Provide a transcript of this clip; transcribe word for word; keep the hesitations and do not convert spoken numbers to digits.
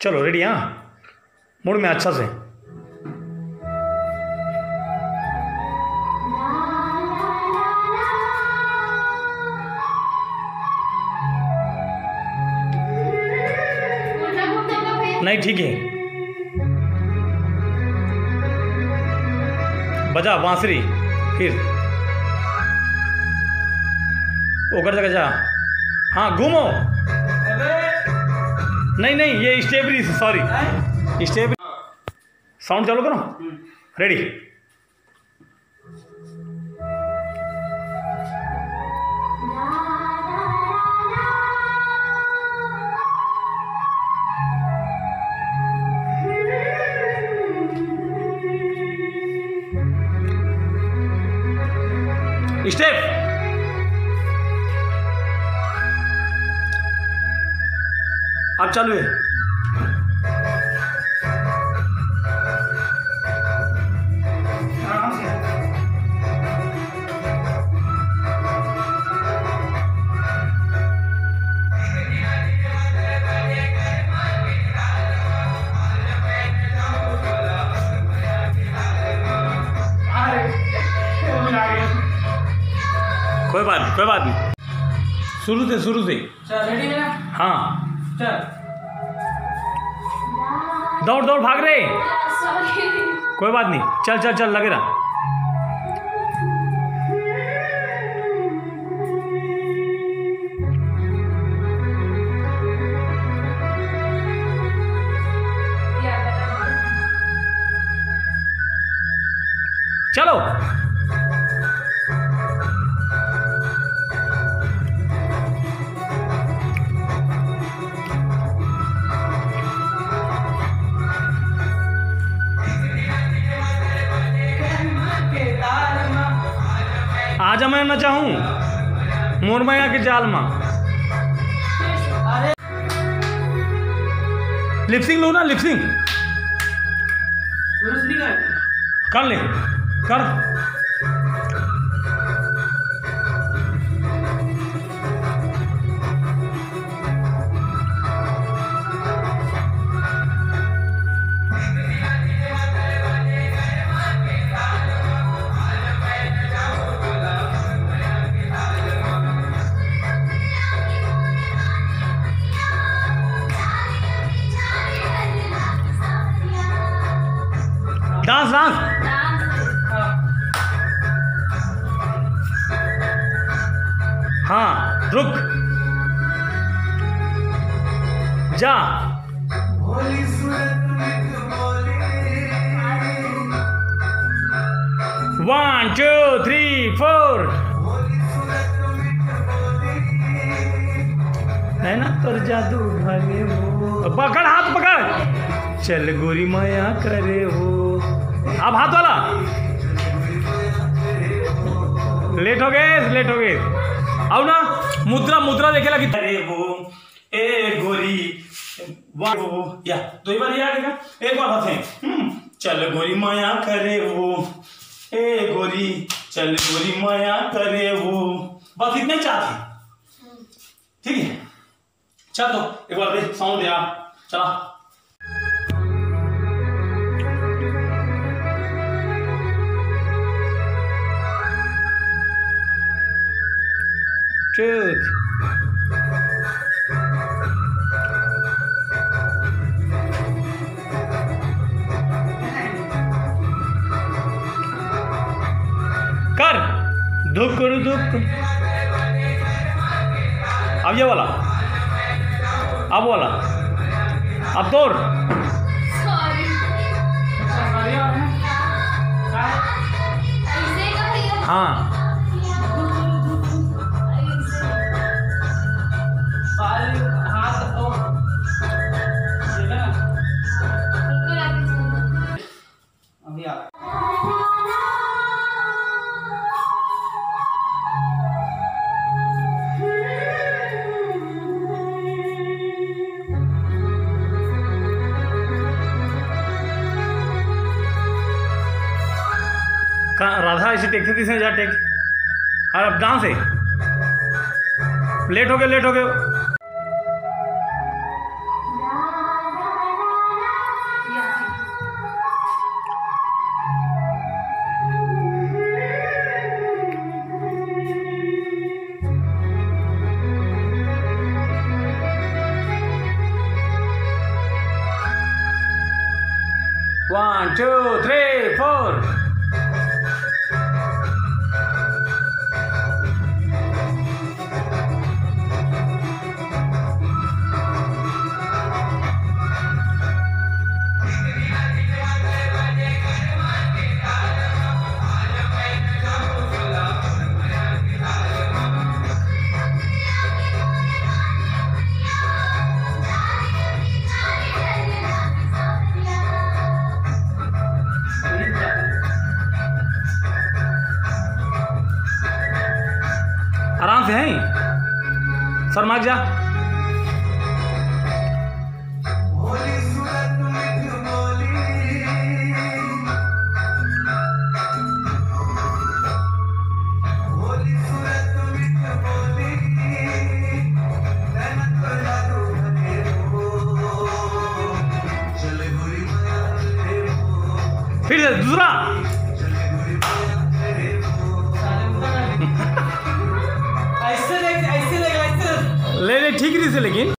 चलो, रेडी? हाँ, मूड में अच्छा से। नहीं, ठीक है। बजा बांसुरी, फिर ओकर जगह जा। हाँ, घूमो। नहीं, नहीं, ये स्टेप रही, सॉरी। स्टेप, साउंड चालू करो। रेडी? स्टेप। अब चालू है। कोई बात नहीं, कोई बात नहीं। शुरू से, शुरू से। चल, रेडी है ना? हाँ। चल। दौड़, दौड़, भाग रे। सॉरी। कोई बात नहीं, चल, चल, चल, लगे रहा। चलो। आजा मैं नचाहूँ मोर मया के जाल मा। लिपसिंग लो ना, लिपसिंग। कर ले, कर। Dance, dance. हाँ, रुक जा। One, two, three, four। है ना तोर जादू भागे वो। पकड़, हाथ पकड़। चल गोरी मया करे वो। अब हाथ वाला। लेट हो गए, लेट हो गए। अब ना मुद्रा, मुद्रा देखे लगी। अरे वो, ए गोरी, वा-, वो, या, दो ही बार ये आ गया। एक बार बस है। हम्म, चल गोरी मया करे वो, ए गोरी, चल गोरी मया करे वो। बस इतने चार थे। ठीक है, चल तो एक बार दे, साउंड दे यार, चला। Truth। कर, धुकुर धुक। अब ये वाला, अब वाला, अब तोड़। सॉरी। हाँ। अभी आ रहा है। का-, राधा ऐसे टेक देती से जा टेक। और अब डांस है। लेट हो गए, लेट हो गए। One, two, three, four. आराम से हैं, शर्मा जा। फिर से दूसरा। ऐसे देख, ऐसे देख, ऐसे। ले, ले, ठीक रही से, लेकिन